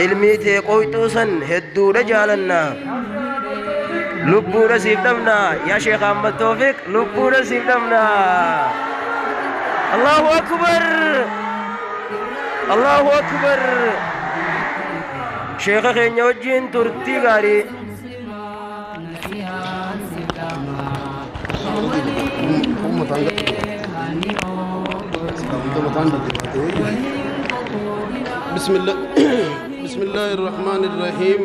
Ilmii tee qoyxuu san hedduudha jaalanna. Lubbuudha siif dhabna. Yaa Sheekh Ahmad Toofiq lubbuudha siif dhabna. Allahu Akbar! Allahu Akbar! Sheekha keenya wajjin turtii gaarii. بسم الله بسم الله الرحمن الرحيم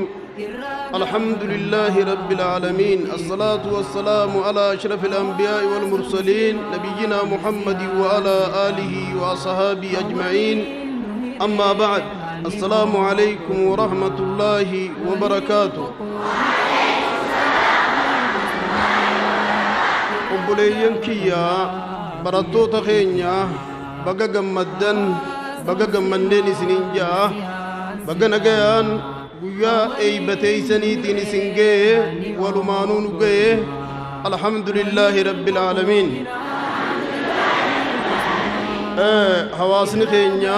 الحمد لله رب العالمين الصلاة والسلام على أشرف الأنبياء والمرسلين نبينا محمد وعلى آله وأصحابه أجمعين أما بعد السلام عليكم ورحمة الله وبركاته obboleeyyan kiyya barattoota keenya baga gammaddan baga gammanneen isiniin ja'a baga nagayaan guyyaa eeybateeysaniitiin isin ga'e walumaanuu nu ga'e alhamdulillaahi rabbil aalamiin hawaasni keenya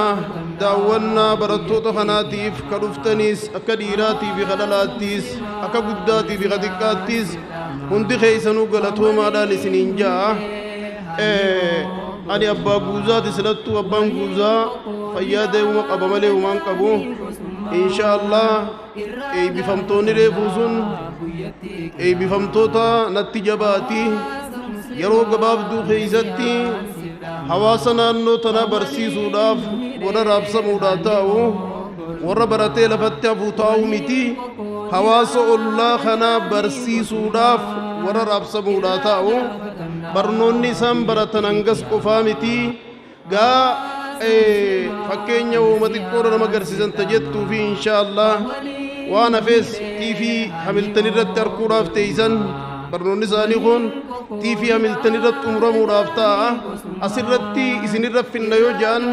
daawwannaa barattoota kanaatiif ka dhuftaniis akka dhiiraatii fi ka dhalaattiis akka guddaatii fi ka xiqqaattiis hundi keeysanuu galatoomaadhaan isiniin ja'a ani abbaa guuzaati silattuu abbaan guuzaa fayyaa deemuma qaba malee humaan qabu insha allah eeybifamtoonni reefuu sun eeybifamtoota natti jabaati yeroo gabaabduu keeysatti hawaasa naannoo tanaa barsiisuudhaaf warra raabsamuudhaa taa'u warra baratee lafatti hafuu taa'u miti hawaasa ollaa kanaa barsiisuudhaaf warra raabsamuudhaa taa'u barnoonni isaan baratan hangas qofaa miti gaa fakkeenya uuma xiqqoodha nama agarsiisan ta jettuu fi insha allah waan hafees tiifii Hamiltan irratti arguudhaaf teeysan barnoonni isaanii kun tiifii Hamiltan irratti xumuramuudhaaf ta'a asirratti isinirra finna yoo ja'an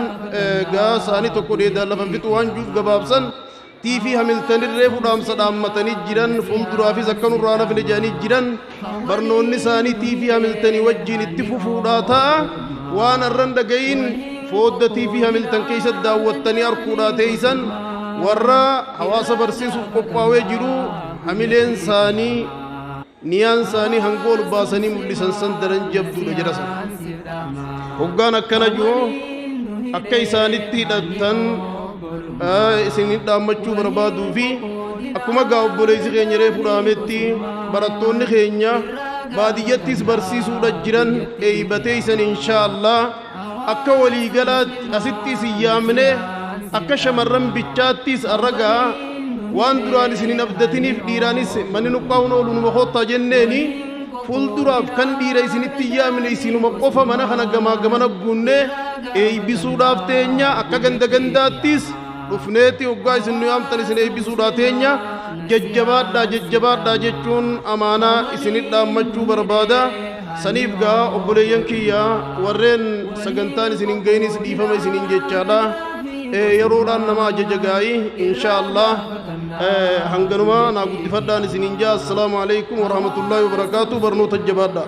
gaa isaanii tokko dheedaan lafan fixu waan juuf gabaabsan tiifii Hamiltan irree fudhaamsa dhaammatanii jiran fuulduraafis akka nurraa nafne jedhanii jiran barnoonni isaanii tiifii Hamiltanii wajjiin itti fufuudhaa ta'a waan arran dhagayin foodda tiifii Hamiltan keessatti daawwattanii arguudhaa teeysan warra hawaasa barsiisuuf qophaa'ee jiru hamileen isaanii niyaan isaanii hanga ol baasanii mul'isan san daran jabduudha jedha san hoggaan akkana jiru akka isaanitti hidhattan isin dhaammachuu barbaaduu fi akkuma gaa obboleessi keenya reefu dhaametti barattoonni keenya baadiyyattis barsiisuudha jiran eeybatee isan insha allah akka waliigalaatti asitti isin yaamne akka shamarran bichaattis arragaa waan duraan isin hin abdatiniif dhiiraanis manni nuqqaa'uun oolu numa koottaa jenneeni fuulduraaf kan dhiira isinitti yaamne isinuma qofa mana kana gamaa gamana guunne eeybisuudhaaf teenya akka ganda gandaattis dhufneeti hoggaa isin nu yaamtan isin eeybisuudhaa teenya jajjabaadhaa jajjabaadhaa jechuun amaanaa isinit dhaammachuu barbaada saniif gaa obboleeyyan kiyya warreen sagantaan isin hin ga'inis dhiifama isiniin jechaadha yeroodhaan nama ajaja gaa'ii insha allah hanganuma naa guddifadhaan isiniin jaa assalaamu alaikum warahmatullaahi wabarakaatu barnoota jabaadha.